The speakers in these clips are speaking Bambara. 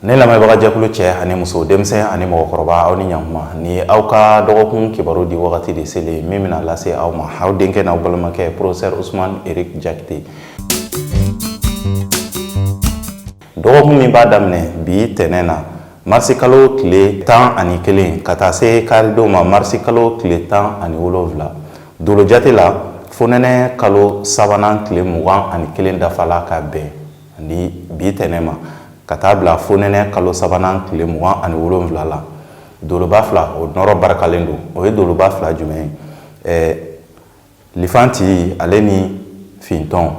Ne lamɛnbagajɛkulu cɛ ani muso, denmisɛn ani mɔgɔkɔrɔba, aw ni ɲankuma. Ni aw ka dɔgɔkun kibaru di wagati de selen min bɛna lase aw ma, aw denkɛ n'aw balimakɛ, professeur Ousmane Eric Diakité. Dɔgɔkun min b'a daminɛ bi tɛnɛn na, marisi kalo tile 11, ka taa se karidon ma, marisi kalo tile 17, dolo jate la, fonɛnɛ kalo sabanan tile 21 dafala ka bɛn ni bi tɛnɛn ma, ka taa bila fonɛnɛ kalo sabanan tile 27 la. Doloba fila, o nɔrɔ barikalen don. O ye doloba fila jumɛn ye? Lifanti ale ni fintɔn,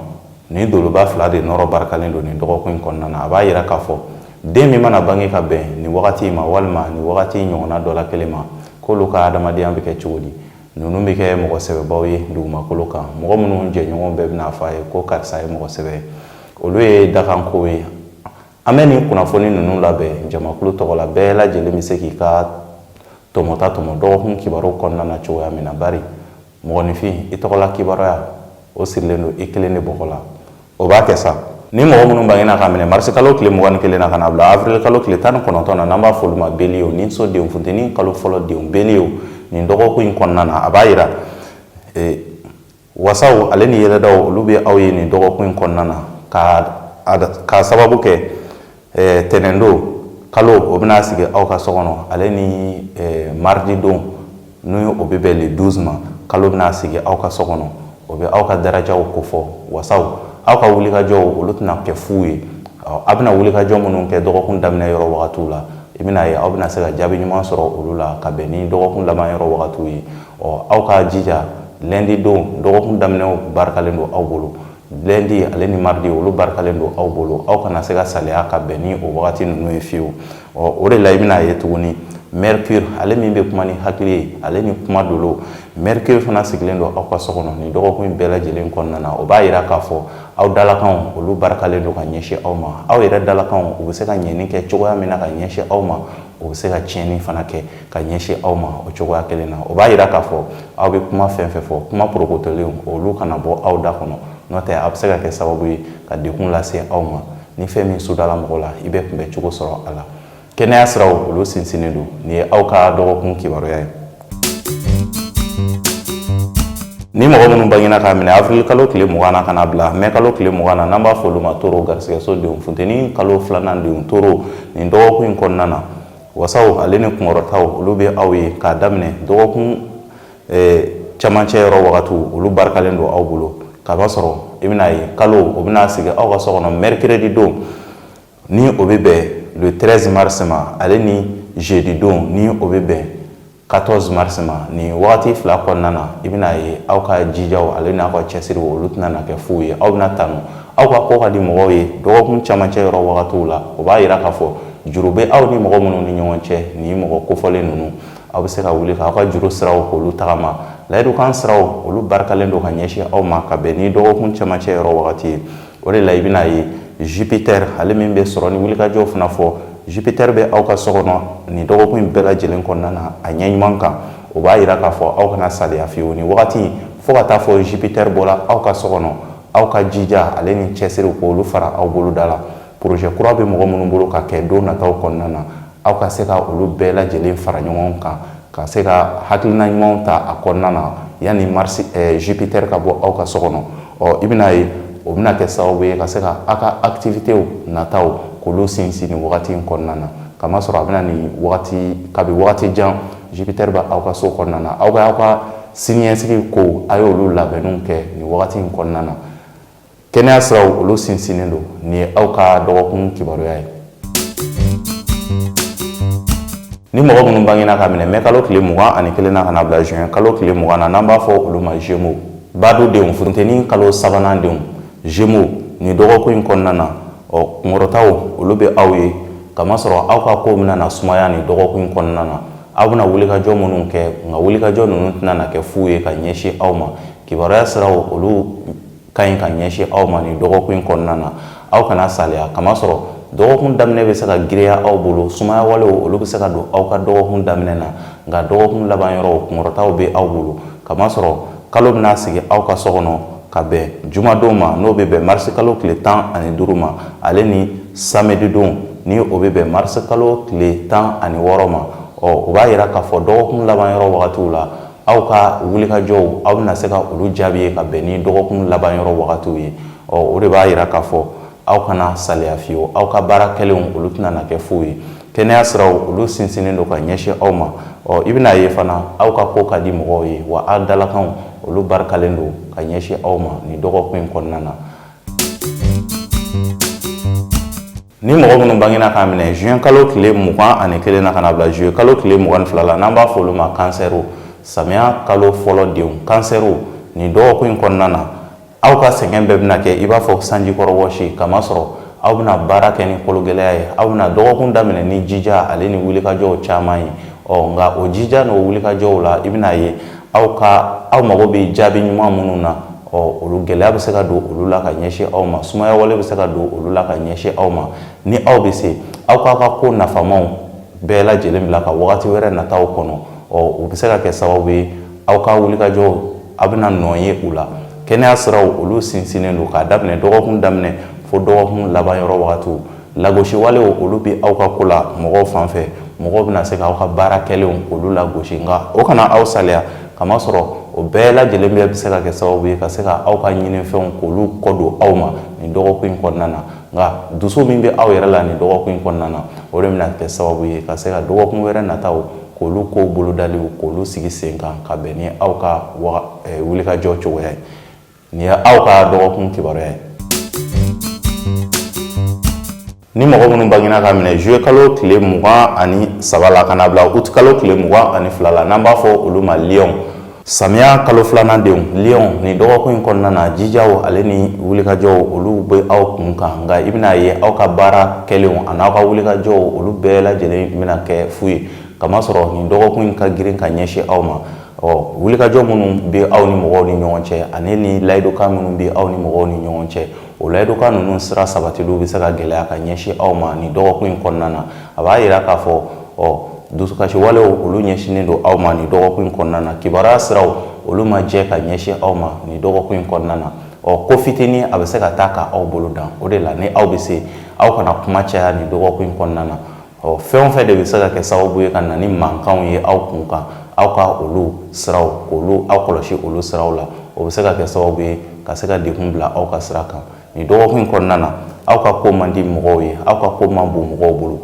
nin doloba fila de nɔrɔ barikalen don nin dɔgɔkun in kɔnɔna na. A b'a yira k'a fɔ den min mana bange ka bɛn nin wagati in ma, walima nin wagati ɲɔgɔnna dɔ la kelen ma, k'olu ka adamadenya bɛ kɛ cogo di? Ninnu bɛ kɛ mɔgɔ sɛbɛbaw ye dugumakolo kan, mɔgɔ minnu jɛɲɔgɔn bɛɛ bɛna fɔ a ye ko karisa ye mɔgɔ sɛbɛ ye. Olu ye dakankow ye. An bɛ nin kunnafoni ninnu labɛn jamakulu tɔgɔ la. Bɛɛ lajɛlen bɛ se k'i ka tɔmɔta tɔmɔ dɔgɔkun kibaru kɔnɔna na cogoya min na, bari mɔgɔninfin, i tɔgɔla kibaruya, o sirilen don i kelen de bɔgɔ la. O b'a kɛ sa, ni mɔgɔ minnu bangena k'a minɛ marisi kalo tile 21 na ka na bila avril kalo tile 19 na, n'an b'a fɔ olu ma bélier, ni so denw, funteni kalo fɔlɔ denw, bélier, nin dɔgɔkun in kɔnɔna na, a b'a yira wasaw ale ni yɛlɛdaw, olu bɛ aw ye nin dɔgɔkun in kɔnɔna na, ka sababu kɛ tɛnɛndon kalo, o bɛna sigi aw ka so kɔnɔ, ale ni mardi don, n'o o bɛ bɛn le 12 ma, kalo bɛna sigi aw ka so kɔnɔ. O bɛ aw ka darajaw kofɔ. Wasaw, aw ka wulikajɔw, olu tɛna kɛ fu ye. Aw bɛna wulikajɔ minnu kɛ dɔgɔkun daminɛ yɔrɔ wagatiw la, i bɛna ye aw bɛna se ka jaabi ɲuman sɔrɔ olu la ka bɛn ni dɔgɔkun laban yɔrɔ wagatiw ye. Ɔ, aw ka jija, lundi don, dɔgɔkun daminɛw barikalen don aw bolo. Lundi ale ni mardi, olu barikalen don aw bolo. Aw kana se ka saliya ka bɛn ni o wagati ninnu ye fiyewu. Ɔ, o de la i bɛna ye tuguni, Mercure, ale min bɛ kuma ni hakili ye, ale ni kuma dolo, Mercure fana sigilen don aw ka so kɔnɔ nin dɔgɔkun in bɛɛ lajɛlen kɔnɔna na. O b'a yira k'a fɔ aw dalakanw, olu barikalen don ka ɲɛsin aw ma. Aw yɛrɛ dalakanw, u bɛ se ka ɲɛni kɛ cogoya min na ka ɲɛsin aw ma, u bɛ se ka tiɲɛni fana kɛ ka ɲɛsin aw ma o cogoya kelen na. O b'a yira k'a fɔ aw bɛ kuma fɛn fɛn fɔ, kuma porokotolenw, olu kana bɔ aw da kɔnɔ, n'o tɛ a bɛ se ka kɛ sababu ye ka degun lase aw ma. Ni fɛn min sudala mɔgɔ la, i bɛ kunbɛ cogo sɔrɔ a la. Kɛnɛya siraw, olu sinsinnen don. Nin ye aw ka dɔgɔkun kibaruya ye. Ni mɔgɔ minnu bangena k'a minɛ avril kalo tile 20 na ka na bila mɛ kalo tile 20 na, n'an b'a fɔ olu ma toro, garisigɛso denw, funteni kalo filanan denw, toro, nin dɔgɔkun in kɔnɔna na, wasaw ale ni kunkɔrɔtaw, olu bɛ aw ye k'a daminɛ dɔgɔkun camancɛ yɔrɔ wagatiw, olu barikalen don aw bolo. K'a sɔrɔ i bɛna ye kalo, o bɛna sigi aw ka so kɔnɔ mercredi don, ni o bɛ bɛn le 13 mars ma, ale ni jeudi don, ni o bɛ bɛn 14 mars ma. Nin wagati fila kɔnɔna na, i bɛna ye aw ka jijaw ale n'aw ka cɛsiriw, olu tɛna na kɛ fu ye. Aw bɛna tanu, aw ka ko ka di mɔgɔw ye dɔgɔkun camancɛ yɔrɔ wagatiw la. O b'a yira k'a fɔ juru bɛ aw ni mɔgɔ minnu ni ɲɔgɔn cɛ, nin mɔgɔ kofɔlen ninnu, aw bɛ se ka wuli k'aw ka juru siraw k'olu tagama. Layidukan siraw, olu barikalen don ka ɲɛsin aw ma ka bɛn ni dɔgɔkun camancɛ yɔrɔ wagati ye. O de la i bɛna ye Jupiter, ale min bɛ sɔrɔ ni wulikajɔw fana fɔ, Jupiter bɛ aw ka so kɔnɔ nin dɔgɔkun in bɛɛ lajɛlen kɔnɔna na, a ɲɛ ɲuman kan. O b'a yira k'a fɔ aw kana saliya fiyewu nin wagati, fo ka taa fɔ Jupiter bɔra aw ka so kɔnɔ. Aw ka jija ale ni cɛsiriw, k'olu fara aw boloda la. Projet kura bɛ mɔgɔ minnu bolo ka kɛ don nataw kɔnɔna na, aw ka se ka olu bɛɛ lajɛlen fara ɲɔgɔn kan ka se ka hakilina ɲumanw ta a kɔnɔna na yanni Mars Jupiter ka bɔ aw ka so kɔnɔ. Ɔ, i bɛna ye o bɛna kɛ sababu ye ka se ka aw ka activitéw nataw k'olu sinsin nin wagati in kɔnɔna na, kamasɔrɔ a bɛna nin wagati, kabi wagati jan Jupiter bɛ aw ka so kɔnɔna na. Aw ka aw ka siniɲɛsigi ko, a y'olu labɛnniw kɛ nin wagati in kɔnɔna na. Kɛnɛya siraw, olu sinsinnen don. Nin ye aw ka dɔgɔkun kibaruya ye. Ni mɔgɔ minnu bangena ka minɛ mɛ kalo tile 21 na ka na bila juin kalo tile 20 na, n'an b'a fɔ olu ma Gémeaux, bado denw, funteni kalo sabanan denw, Gémeaux, nin dɔgɔkun in kɔnɔna na, ɔ, kunkɔrɔtaw, olu bɛ aw ye, kamasɔrɔ aw ka kow bɛna na sumaya nin dɔgɔkun in kɔnɔna na. Aw bɛna wulikajɔ minnu kɛ, nka wulikajɔ ninnu tɛna na kɛ fu ye ka ɲɛsin aw ma. Kibaruya siraw, olu ka ɲi ka ɲɛsin aw ma nin dɔgɔkun in kɔnɔna na. Aw kana saliya, kamasɔrɔ dɔgɔkun daminɛ bɛ se ka girinya aw bolo. Sumaya walew, olu bɛ se ka don aw ka dɔgɔkun daminɛ na, nka dɔgɔkun laban yɔrɔ, kunkɔrɔtaw bɛ aw bolo, kamasɔrɔ kalo bɛna sigi aw ka so kɔnɔ ka bɛn jumadon ma, n'o bɛ bɛn marisi kalo tile 15 ma, ale ni samedi don. ni o bɛ bɛn marisi kalo tile 16 ma. O b'a yira k'a fɔ dɔgɔkun laban yɔrɔ wagatiw la, aw ka wulikajɔw, aw bɛna se ka olu jaabi ye ka bɛn ni dɔgɔkun laban yɔrɔ wagatiw ye. O de b'a yira k'a fɔ aw kana saliya fiyewu, aw ka baara kɛlenw olu tɛna na kɛ fu ye. Kɛnɛya siraw olu sinsinnen don ka ɲɛsin aw ma. I bɛna ye fana, aw ka ko ka di mɔgɔw ye, wa aw dalakanw olu barikalen don ka ɲɛsin aw ma nin dɔgɔkun in kɔnɔna na. Ni mɔgɔ minnu bangena k'a minɛ juin kalo tile 21 na ka na bila juillet kalo tile 22 la, n'an b'a fɔ olu ma kansɛriw, samiya kalo fɔlɔ denw, kansɛriw, nin dɔgɔkun in kɔnɔna na, aw ka sɛgɛn bɛɛ bɛna kɛ i b'a fɔ sanjikɔrɔ wɔsi, kamasɔrɔ aw bɛna baara kɛ ni kologɛlɛya ye. Aw bɛna dɔgɔkun daminɛ ni jija ale ni wulikajɔw caman ye. Nka o jija n'o wulikajɔw la, i bɛna ye aw mago bɛ jaabi ɲuman minnu na, olu gɛlɛya bɛ se ka don olu la ka ɲɛsin aw ma, sumaya wale bɛ se ka don olu la ka ɲɛsin aw ma. Ni aw bɛ se, aw k'aw ka ko nafamaw bɛɛ lajɛlen bila ka wagati wɛrɛ nataw kɔnɔ. O bɛ se ka kɛ sababu ye aw ka wulikajɔw, aw bɛna nɔ ye u la. Kɛnɛya siraw olu sinsinnen don k'a daminɛ dɔgɔkun daminɛ fo dɔgɔkun laban yɔrɔ wagatiw. Lagosi walew olu bɛ aw ka ko la mɔgɔw fan fɛ, mɔgɔw bɛna se k'aw ka baara kɛlenw olu lagosi, nka o kana aw saliya, kamasɔrɔ o bɛɛ lajɛlen bɛɛ bɛ se ka kɛ sababu ye ka se ka aw ka ɲinifɛnw k'olu kɔ don aw ma nin dɔgɔkun in kɔnɔna na. Nka dusu min bɛ aw yɛrɛ la nin dɔgɔkun in kɔnɔna na, o de bɛna kɛ sababu ye ka se ka dɔgɔkun wɛrɛ nataw k'olu kow bolodaliw k'olu sigi sen kan ka bɛn ni aw ka wulikajɔ cogoya ye. Nin ye aw ka dɔgɔkun kibaruya ye. Ni mɔgɔ minnu bangena ka minɛ juillet kalo tile 23 la ka na bila août kalo tile 22 la, n'an b'a fɔ olu ma lion, samiya kalo filanan denw, lion, nin dɔgɔkun in kɔnɔna na, jijaw ale ni wulikajɔw olu bɛ aw kun kan. Nka i bɛna ye aw ka baara kɛlenw ani aw ka wulikajɔw olu bɛɛ lajɛlen bɛna kɛ fu ye, kamasɔrɔ nin dɔgɔkun in ka girin ka ɲɛsin aw ma. Wulikajɔ minnu bɛ aw ni mɔgɔw ni ɲɔgɔn cɛ ani ni layidukan minnu bɛ aw ni mɔgɔw ni ɲɔgɔn cɛ, o layidukan ninnu sira sabatiliw bɛ se ka gɛlɛya ka ɲɛsin aw ma nin dɔgɔkun in kɔnɔna na. A b'a yira k'a fɔ dusukasi walew olu ɲɛsinnen don aw ma nin dɔgɔkun in kɔnɔna na. Kibaruya siraw olu ma jɛ ka ɲɛsin aw ma nin dɔgɔkun in kɔnɔna na. Ko fitinin a bɛ se ka taa ka aw bolo dan. O de la, ni aw bɛ se, aw kana kuma caya nin dɔgɔkun in kɔnɔna na. Fɛn o fɛn de bɛ se ka kɛ sababu ye ka na ni mankanw ye aw kun kan, aw ka olu siraw k'olu aw kɔlɔsi olu siraw la, o bɛ se ka kɛ sababu ye ka se ka degun bila aw ka sira kan nin dɔgɔkun in kɔnɔna na. Aw ka ko man di mɔgɔw ye, aw ka ko man bon mɔgɔw bolo.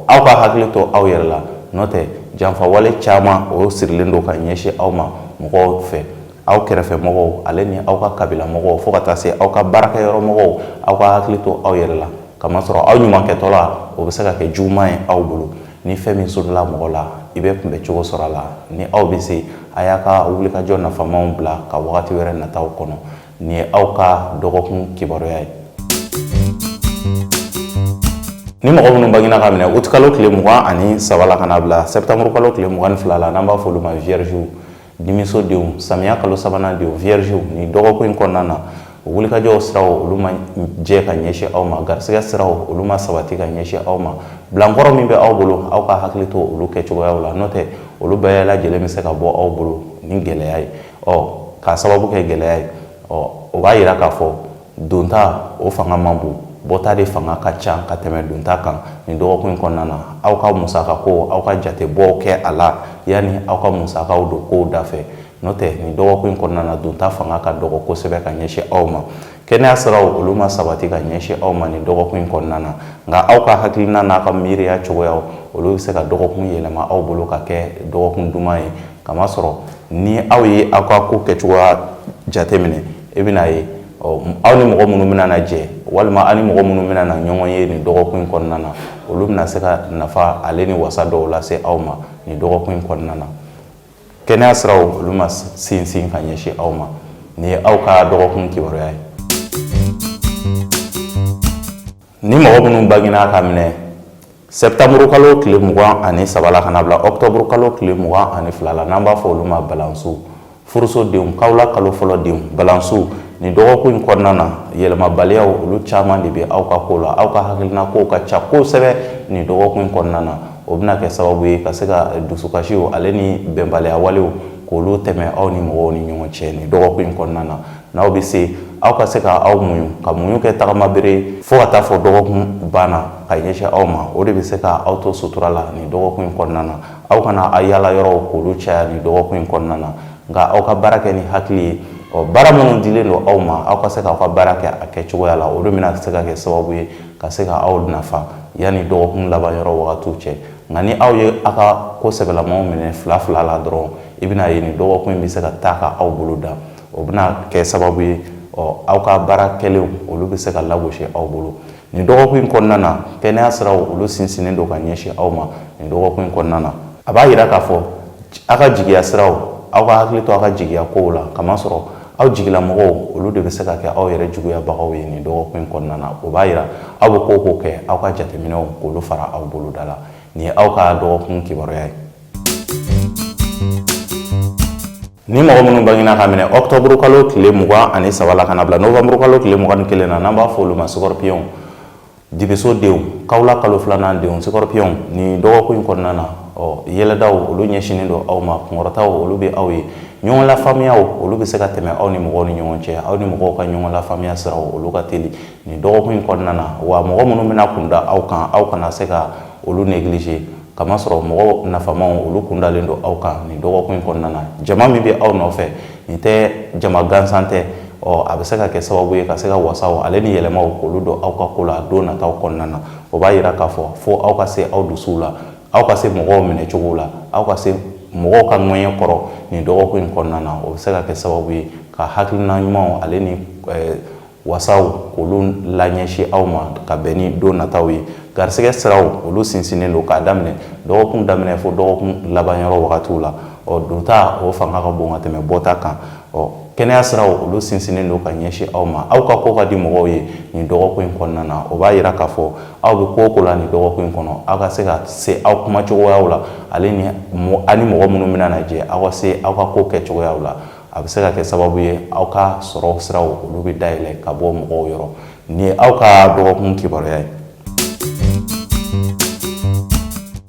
Aw ka hakili to aw yɛrɛ la, n'o tɛ janfawale caman o sirilen don ka ɲɛsin aw ma mɔgɔw fɛ, aw kɛrɛfɛ mɔgɔw ale ni aw ka kabila mɔgɔw, fo ka taa se aw ka baarakɛyɔrɔ mɔgɔw. Aw ka hakili to aw yɛrɛ la, kamasɔrɔ aw ɲuman kɛtɔla, o bɛ se ka kɛ juguman ye aw bolo. Ni fɛn min sotila mɔgɔ la, i bɛ kunbɛ cogo sɔrɔ a la. Ni aw bɛ se, a y'a ka wulikajɔ nafamaw bila ka wagati wɛrɛ nataw kɔnɔ. Nin ye aw ka dɔgɔkun kibaruya ye. Ni mɔgɔ minnu bangena ka minɛ uti kalo tile 23 la ka na bila sɛptanburu kalo tile 22 la, n'an b'a fɔ olu ma vierge, dimiso denw, samiya kalo sabanan denw, vierge, nin dɔgɔkun in kɔnɔna na, wulikajɔw siraw olu ma jɛ ka ɲɛsin aw ma, garisɛgɛ siraw olu ma sabati ka ɲɛsin aw ma. Bilankɔrɔ min bɛ aw bolo, aw ka hakili to olu kɛcogoyaw la, n'o tɛ olu bɛɛ lajɛlen bɛ se ka bɔ aw bolo ni gɛlɛya ye. K'a sababu kɛ gɛlɛya ye, o b'a yira k'a fɔ donta o fanga man bon, bɔta de fanga ka ca ka tɛmɛ donta kan nin dɔgɔkun in kɔnɔna na. Aw ka musaka ko, aw ka jatebɔw kɛ a la yanni aw ka musakaw don kow da fɛ, n'o tɛ nin dɔgɔkun in kɔnɔna na, donta fanga ka dɔgɔ kosɛbɛ ka ɲɛsin aw ma. Kɛnɛya siraw olu ma sabati ka ɲɛsin aw ma nin dɔgɔkun in kɔnɔna na, nka aw ka hakilina n'a ka miiriya cogoyaw olu bɛ se ka dɔgɔkun yɛlɛma aw bolo ka kɛ dɔgɔkun duman ye, kamasɔrɔ ni aw ye aw ka ko kɛcogoya jateminɛ, i bɛna ye aw ni mɔgɔ minnu bɛna na jɛ, walima aw ni mɔgɔ minnu bɛna na ɲɔgɔn ye nin dɔgɔkun in kɔnɔna na, olu bɛna se ka nafa ale ni wasa dɔw lase aw ma nin dɔgɔkun in kɔnɔna na. Kɛnɛya siraw olu ma sinsin ka ɲɛsin aw ma. Nin ye aw ka dɔgɔkun kibaruya ye. Ni mɔgɔ minnu bangena ka minɛ sɛptanburu kalo tile 23 la ka na bila ɔkutɔburu kalo tile 22 la, n'an b'a fɔ olu ma balansiw, furuso denw, kawula kalo fɔlɔ denw, balansiw, nin dɔgɔkun in kɔnɔna na, yɛlɛmabaliyaw olu caman de bɛ aw ka ko la. Aw ka hakilina kow ka ca kosɛbɛ nin dɔgɔkun in kɔnɔna na. O bɛna kɛ sababu ye ka se ka dusukasiw ale ni bɛnbaliya walew k'olu tɛmɛ aw ni mɔgɔw ni ɲɔgɔn cɛ nin dɔgɔkun in kɔnɔna na. N'aw bɛ se, aw ka se ka aw muɲu ka muɲu kɛ tagama bere fo ka taa fɔ dɔgɔkun banna ka ɲɛsin aw ma, o de bɛ se ka aw to sutura la nin dɔgɔkun in kɔnɔna na. Aw kana aw yaala yɔrɔw k'olu caya nin dɔgɔkun in kɔnɔna na, nka aw ka baara kɛ ni hakili ye. Ɔ, baara minnu dilen don aw ma, aw ka se k'aw ka baara kɛ a kɛcogoya la, o de bɛna se ka kɛ sababu ye ka se ka aw nafa yanni dɔgɔkun laban yɔrɔ wagatiw cɛ. Nka ni aw ye aw ka ko sɛbɛlamaw minɛ fila fila la dɔrɔn, i bɛna ye nin dɔgɔkun in bɛ se ka taa ka aw bolo dan. O bɛna kɛ sababu ye, ɔ, aw ka baara kɛlenw, olu bɛ se ka lagosi aw bolo nin dɔgɔkun in kɔnɔna na. Kɛnɛya siraw, olu sinsinnen don ka ɲɛsin aw ma nin dɔgɔkun in kɔnɔna na. A b'a yira k'a fɔ aw ka jigiya siraw, aw ka hakili to aw ka jigiya kow la, kamasɔrɔ aw jigilamɔgɔw, olu de bɛ se ka kɛ aw yɛrɛ juguyabagaw ye nin dɔgɔkun in kɔnɔna na. O b'a yira aw bɛ ko o ko kɛ, aw ka jateminɛw k'olu fara aw boloda la. Nin ye aw ka dɔgɔkun kibaruya ye. Ni mɔgɔ minnu bangena ka minɛ octobre kalo tile 23 la ka na bila novembre kalo tile 21 na, n'an b'a fɔ olu ma scorpion, dibiso denw, kawula kalo filanan denw, scorpion, nin dɔgɔkun in kɔnɔna na, ɔ, yɛlɛdaw, olu ɲɛsinnen don aw ma. Kunkɔrɔtaw, olu bɛ aw ye. Ɲɔgɔn lafaamuyaw, olu bɛ se ka tɛmɛ aw ni mɔgɔw ni ɲɔgɔn cɛ. Aw ni mɔgɔw ka ɲɔgɔn lafaamuya siraw, olu ka teli nin dɔgɔkun in kɔnɔna na. Wa mɔgɔ minnu bɛna kunda aw kan, aw kana se ka olu négliger, kamasɔrɔ mɔgɔ nafamaw, olu kundalen don aw kan nin dɔgɔkun in kɔnɔna na. Jama min bɛ aw nɔfɛ, nin tɛ jama gansan tɛ. Ɔ, a bɛ se ka kɛ sababu ye ka se ka wasaw ale ni yɛlɛmaw k'olu don aw ka ko la don nataw kɔnɔna na. O b'a yira k'a fɔ fo aw ka se aw dusuw la, aw ka se mɔgɔw minɛ cogo la, aw ka se mɔgɔw ka ŋɛɲɛ kɔrɔ nin dɔgɔkun in kɔnɔna na. O bɛ se ka kɛ sababu ye ka hakilina ɲumanw ale ni wasaw k'olu laɲɛsin aw ma ka bɛn ni don nataw ye. Garisɛgɛ siraw, olu sinsinnen don k'a daminɛ dɔgɔkun daminɛ fo dɔgɔkun laban yɔrɔ wagatiw la. Ɔ, donta, o fanga ka bon ka tɛmɛ bɔta kan. Ɔ, kɛnɛya siraw, olu sinsinnen don ka ɲɛsin aw ma. Aw ka ko ka di mɔgɔw ye nin dɔgɔkun in kɔnɔna na. O b'a yira k'a fɔ aw bɛ ko o ko la nin dɔgɔkun in kɔnɔ, aw ka se ka se aw kuma cogoyaw la, ale ni aw ni mɔgɔ minnu bɛna na jɛ, aw ka se aw ka ko kɛ cogoyaw la. A bɛ se ka kɛ sababu ye aw ka sɔrɔ siraw, olu bɛ dayɛlɛ ka bɔ mɔgɔw yɔrɔ. Nin ye aw ka dɔgɔkun kibaruya ye.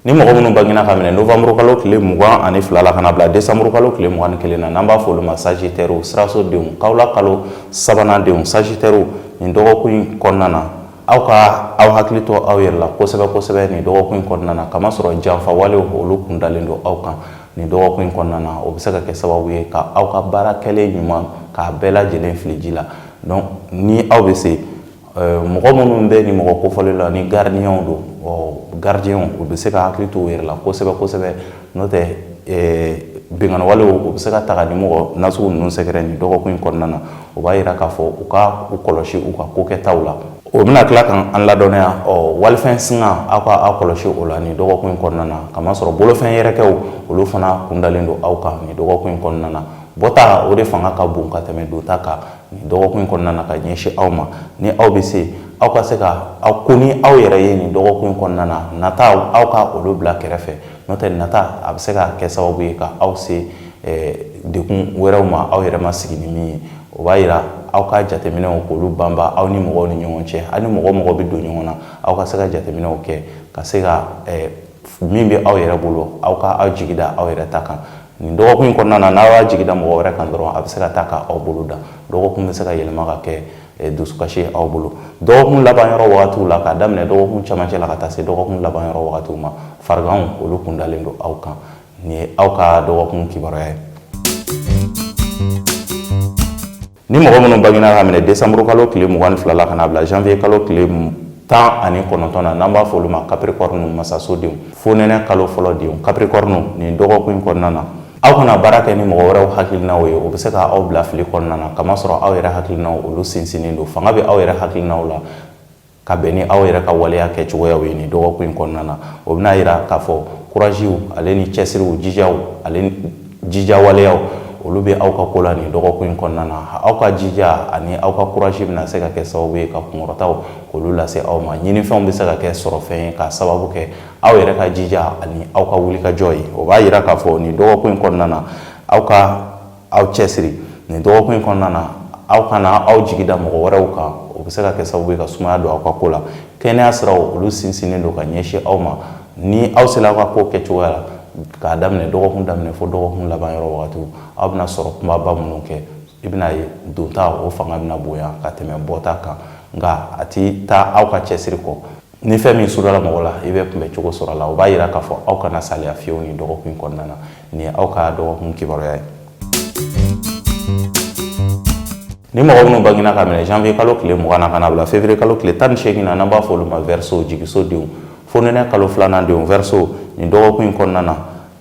Ni mɔgɔ minnu bangena ka minɛ novembre kalo tile 22 la ka na bila décembre kalo tile 21 na, n'an b'a fɔ olu ma sagittaire, siraso denw, kawula kalo sabanan denw, sagittaire, nin dɔgɔkun in kɔnɔna na, aw ka aw hakili to aw yɛrɛ la kosɛbɛ kosɛbɛ nin dɔgɔkun in kɔnɔna na, kamasɔrɔ janfa walew, olu kundalen don aw kan nin dɔgɔkun in kɔnɔna na. O bɛ se ka kɛ sababu ye ka aw ka baara kɛlen ɲuman k'a bɛɛ lajɛlen fili ji la. Donc ni aw bɛ se, mɔgɔ minnu bɛ nin mɔgɔ kofɔlen la, ni gardienw don, gardienw, u bɛ se ka hakili to u yɛrɛ la kosɛbɛ kosɛbɛ. N'o tɛ, binkanni walew, u bɛ se ka taga ni mɔgɔ nasugu ninnu sɛgɛrɛ nin dɔgɔkun in kɔnɔna na. O b'a yira k'a fɔ u ka u kɔlɔsi u ka kokɛtaw la. O bɛna tila ka an ladɔnniya. Ɔ, walifɛn singa, aw ka aw kɔlɔsi o la nin dɔgɔkun in kɔnɔna na, kamasɔrɔ bolofɛn yɛrɛkɛw, olu fana kundalen don aw kan nin dɔgɔkun in kɔnɔna na. Bɔta, o de fanga ka bon ka tɛmɛ donta kan nin dɔgɔkun in kɔnɔna na ka ɲɛsin aw ma. Ni aw bɛ se, aw ka se ka aw ko ni aw yɛrɛ ye nin dɔgɔkun in kɔnɔna na, nata, aw ka olu bila kɛrɛfɛ. N'o tɛ, nata, a bɛ se ka kɛ sababu ye ka aw se degun wɛrɛw ma aw yɛrɛ ma sigi ni min ye. O b'a yira aw ka jateminɛw k'olu banba aw ni mɔgɔw ni ɲɔgɔn cɛ. Aw ni mɔgɔ mɔgɔ bɛ don ɲɔgɔn na, aw ka se ka jateminɛw kɛ ka se ka min bɛ aw yɛrɛ bolo, aw ka aw jigi da aw yɛrɛ ta kan nin dɔgɔkun in kɔnɔna na. N'aw y'a jigi da mɔgɔ wɛrɛ kan dɔrɔn, a bɛ se ka taa ka aw bolo da. Dɔgɔkun bɛ se ka yɛlɛma ka kɛ dusukasi ye aw bolo dɔgɔkun laban yɔrɔ wagatiw la, k'a daminɛ dɔgɔkun camancɛ la ka taa se dɔgɔkun laban yɔrɔ wagatiw ma. Fariganw, olu kundalen don aw kan. Nin ye aw ka dɔgɔkun kibaruya ye. Ni mɔgɔ minnu bangena ka minɛ décembre kalo tile 22 la ka na bila janvier kalo tile 19 na, n'an b'a fɔ olu ma capricorne, masaso denw, fonɛnɛ kalo fɔlɔ denw, capricorne, nin dɔgɔkun in kɔnɔna na, aw kana baara kɛ ni mɔgɔ wɛrɛw hakilinaw ye. O bɛ se ka aw bila fili kɔnɔna na, kamasɔrɔ aw yɛrɛ hakilinaw, olu sinsinnen don. Fanga bɛ aw yɛrɛ hakilinaw la ka bɛn ni aw yɛrɛ ka waleya kɛcogoyaw ye nin dɔgɔkun in kɔnɔna na. O bɛna yira k'a fɔ kuraziw ale ni cɛsiriw, jijaw ale ni jijawaleyaw, olu bɛ aw ka ko la nin dɔgɔkun in kɔnɔna na. Aw ka jija ani aw ka kurazi bɛna se ka kɛ sababu ye ka kunkɔrɔtaw k'olu lase aw ma. Ɲinifɛnw bɛ se ka kɛ sɔrɔfɛn ye k'a sababu kɛ aw yɛrɛ ka jija ani aw ka wulikajɔ ye. O b'a yira k'a fɔ nin dɔgɔkun in kɔnɔna na, aw ka aw cɛsiri nin dɔgɔkun in kɔnɔna na. Aw kana aw jigi da mɔgɔ wɛrɛw kan, o bɛ se ka kɛ sababu ye ka sumaya don aw ka ko la. Kɛnɛya siraw, olu sinsinnen don ka ɲɛsin aw ma. Ni aw sera aw ka ko kɛcogoya la, K'a daminɛ dɔgɔkun daminɛ fo dɔgɔkun laban yɔrɔ wagatiw, aw bɛna sɔrɔ kumaba minnu kɛ, i bɛna ye donta o fanga bɛna bonya ka tɛmɛ bɔta kan, nka a ti taa aw ka cɛsiri kɔ. Ni fɛn min sudala mɔgɔ la, i bɛ kunbɛ cogo sɔrɔ a la. O b'a yira k'a fɔ aw kana saliya fiyewu nin dɔgɔkun in kɔnɔna na. Nin ye aw ka dɔgɔkun kibaruya ye. Ni mɔgɔ minnu bangena ka minɛ janvier kalo tile 20 na ka na bila février kalo tile 18 na, n'an b'a fɔ olu ma Verseau, jigiso denw, fonɛnɛ kalo filanan denw, Verseau, nin dɔgɔkun in kɔnɔna na,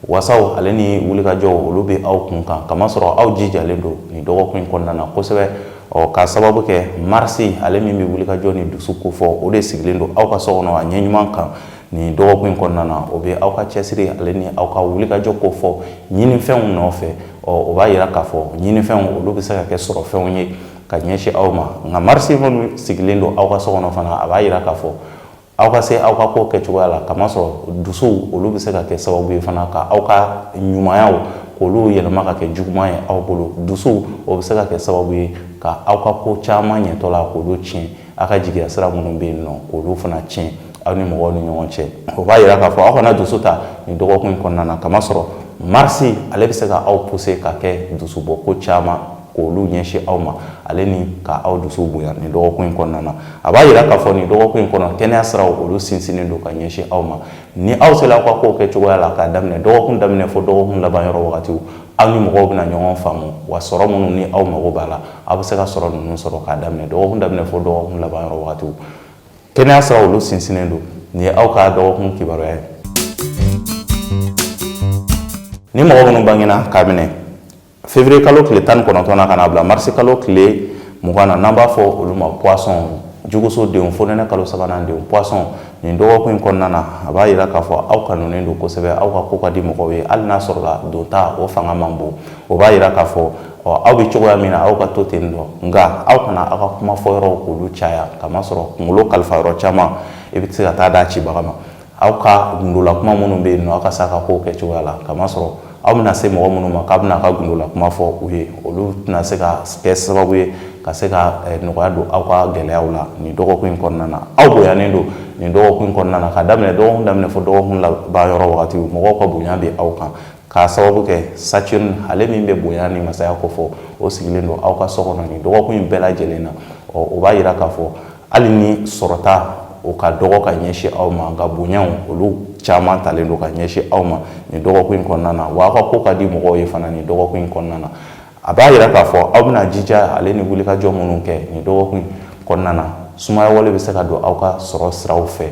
wasaw ale ni wulikajɔw olu bɛ aw kun kan, kamasɔrɔ aw jijalen don nin dɔgɔkun in kɔnɔna na kosɛbɛ. Ɔ k'a sababu kɛ Marisi ale min bɛ wulikajɔ ni dusu kofɔ, o de sigilen don aw ka so kɔnɔ a ɲɛ ɲuman kan nin dɔgɔkun in kɔnɔna na. O bɛ aw ka cɛsiri ale ni aw ka wulikajɔ kofɔ ɲinifɛnw nɔfɛ. Ɔ o b'a yira k'a fɔ ɲinifɛnw olu bɛ se ka kɛ sɔrɔfɛnw ye ka ɲɛsin aw ma. Nka Marisi minnu sigilen don aw ka so kɔnɔ fana, a b'a yira k'a fɔ aw ka se aw ka ko kɛcogoya la, kamasɔrɔ dusuw olu bɛ se ka kɛ sababu ye fana ka aw ka ɲumanyaw k'olu yɛlɛma ka kɛ juguman ye aw bolo. Dusuw o bɛ se ka kɛ sababu ye ka aw ka ko caman ɲɛtɔ la k'olu tiɲɛ, aw ka jigiya sira minnu bɛ yen nɔ k'olu fana tiɲɛ aw ni mɔgɔw ni ɲɔgɔn cɛ. O b'a yira k'a fɔ aw kana dusu ta nin dɔgɔkun in kɔnɔna na, kamasɔrɔ Marisi ale bɛ se ka aw pousser ka kɛ dusubɔ ko caman k'olu ɲɛsin aw ma, ale ni ka aw dusu bonya nin dɔgɔkun in kɔnɔna na. A b'a yira k'a fɔ nin dɔgɔkun in kɔnɔ, kɛnɛya siraw olu sinsinnen don ka ɲɛsin aw ma. Ni aw sera aw ka kow kɛ cogoya la, k'a daminɛ dɔgɔkun daminɛ fo dɔgɔkun laban yɔrɔ wagatiw, aw ni mɔgɔw bɛna ɲɔgɔn faamu wa sɔrɔ minnu ni aw mago b'a la, aw bɛ se ka sɔrɔ ninnu sɔrɔ k'a daminɛ dɔgɔkun daminɛ fo dɔgɔkun laban yɔrɔ wagatiw. Kɛnɛya siraw olu sinsinnen don. Nin ye aw ka dɔgɔkun kibaruya ye. Ni mɔgɔ minnu bangena k'a minɛ février kalo tile 19 na ka n'a bila marisi kalo tile 20 na, n'an b'a fɔ olu ma Poisson, juguso denw, fonɛnɛ kalo sabanan denw, Poisson, nin dɔgɔkun in kɔnɔna na, a b'a yira k'a fɔ aw kanunen don kosɛbɛ, aw ka ko ka di mɔgɔw ye, hali n'a sɔrɔla donta o fanga man bon. O b'a yira k'a fɔ aw bɛ cogoya min na, aw ka to ten dɔ, nka aw kana aw ka kuma fɔ yɔrɔw k'olu caya, kamasɔrɔ kunkolo kalifa yɔrɔ caman i bɛ se ka taa d'a cibaga ma. Aw ka gundola kuma minnu bɛ yen nɔ, aw ka se a ka kow kɛ cogoya la, kamasɔrɔ aw bɛna se mɔgɔ minnu ma k'a bɛna a ka gundola kuma fɔ u ye, olu tɛna se ka kɛ sababu ye ka se ka nɔgɔya don aw ka gɛlɛyaw la nin dɔgɔkun in kɔnɔna na. Aw bonyanen don nin dɔgɔkun in kɔnɔna na, ka daminɛ dɔgɔkun daminɛ fo dɔgɔkun laban yɔrɔ wagatiw, mɔgɔw ka bonya bɛ aw kan, k'a sababu kɛ Saturne ale min bɛ bonya ni masaya kofɔ, o sigilen don aw ka so kɔnɔ nin dɔgɔkun in bɛɛ lajɛlen na. Ɔ o b'a yira k'a fɔ hali ni sɔrɔta o ka dɔgɔ ka ɲɛsin aw ma, nka bonyaw olu caman talen don ka ɲɛsin aw ma nin dɔgɔkun in kɔnɔna na. Wa aw ka ko ka di mɔgɔw ye fana nin dɔgɔkun in kɔnɔna na. A b'a yira k'a fɔ aw bɛna jija ale ni wulikajɔ minnu kɛ nin dɔgɔkun in kɔnɔna na, sumaya wale bɛ se ka don aw ka sɔrɔ siraw fɛ,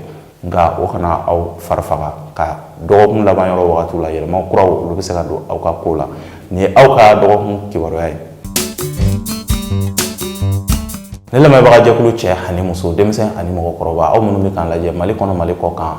nka o kana aw fari faga. Ka dɔgɔkun laban yɔrɔ wagatiw la, yɛlɛma kuraw olu bɛ se ka don aw ka ko la. Nin ye aw ka dɔgɔkun kibaruya ye. Ne lamɛnbaga jɛkulu, cɛ ani muso, denmisɛn ani mɔgɔkɔrɔba, aw minnu bɛ k'an lajɛ Mali kɔnɔ, Mali kɔ kan,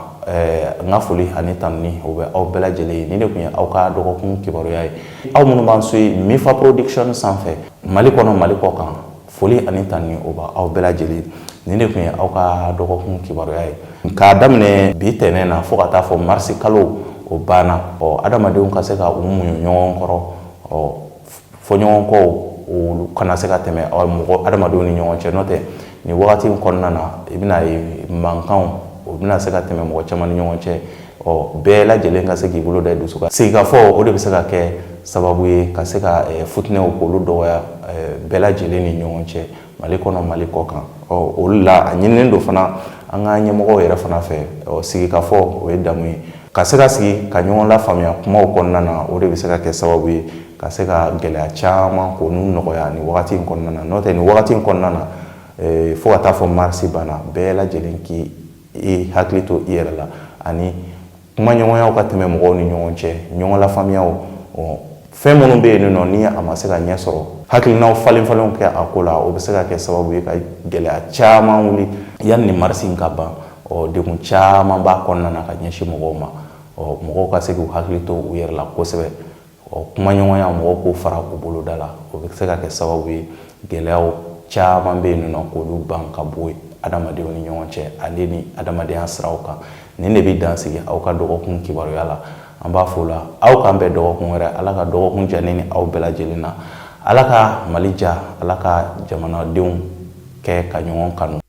n ka foli ani tanuni o bɛ aw bɛɛ lajɛlen ye. Nin de tun ye aw ka dɔgɔkun kibaruya ye. Aw minnu b'an suit Mifa Production sanfɛ Mali kɔnɔ, Mali kɔ kan, foli ani tanuni o b'aw bɛɛ lajɛlen. Nin de tun ye aw ka dɔgɔkun kibaruya ye. K'a daminɛ bi tɛnɛn na fo ka taa fɔ marisi kalo o banna, ɔ adamadenw ka se ka u muɲu ɲɔgɔn kɔrɔ, ɔ fɔɲɔgɔnkɔw olu kana se ka tɛmɛ mɔgɔ adamadenw ni ɲɔgɔn cɛ. N'o tɛ, nin wagati in kɔnɔna na, i bɛna ye mankanw o bɛna se ka tɛmɛ mɔgɔ caman ni ɲɔgɔn cɛ. Ɔ bɛɛ lajɛlen ka se k'i bolo da i dusu kan. Sigikafɔ o de bɛ se ka kɛ sababu ye ka se ka futinɛw k'olu dɔgɔya bɛɛ lajɛlen ni ɲɔgɔn cɛ Mali kɔnɔ, Mali kɔ kan. Ɔ olu la, a ɲininen don fana an ka ɲɛmɔgɔw yɛrɛ fana fɛ, ɔ sigikafɔ o ye damu ye, ka se ka sigi ka ɲɔgɔn lafaamuya kumaw kɔnɔna na. O de bɛ se ka kɛ sababu ye ka se ka gɛlɛya caman k'olu nɔgɔya nin wagati in kɔnɔna na. N'o tɛ, nin wagati in kɔnɔna na, fo ka taa fɔ marisi banna, bɛɛ lajɛlen k'i i hakili to i yɛrɛ la ani kumaɲɔgɔnyaw ka tɛmɛ mɔgɔw ni ɲɔgɔn cɛ, ɲɔgɔn lafaamuyaw. Fɛn minnu bɛ yen nɔ ni a ma se ka ɲɛ sɔrɔ, hakilinaw falen falenw kɛ a ko la, o bɛ se ka kɛ sababu ye ka gɛlɛya caman wuli yanni ni marisi in ka ban. Ɔ degun caman b'a kɔnɔna na ka ɲɛsin mɔgɔw ma. Ɔ mɔgɔw ka se k'u hakili to u yɛrɛ la kosɛbɛ. Ɔ kumaɲɔgɔnya, mɔgɔw k'o fara u boloda la, o bɛ se ka kɛ sababu ye gɛlɛyaw caman bɛ yen nɔ k'olu ban ka bɔ yen adamadenw ni ɲɔgɔn cɛ ale ni adamadenya siraw kan. Nin de bɛ dan sigi aw ka dɔgɔkun kibaruya la. An b'a fɔ la aw k'an bɛn dɔgɔkun wɛrɛ. Ala ka dɔgɔkun diya ne ni aw bɛɛ lajɛlen na. Ala ka Mali diya, Ala ka jamanadenw kɛ ka ɲɔgɔn kanu.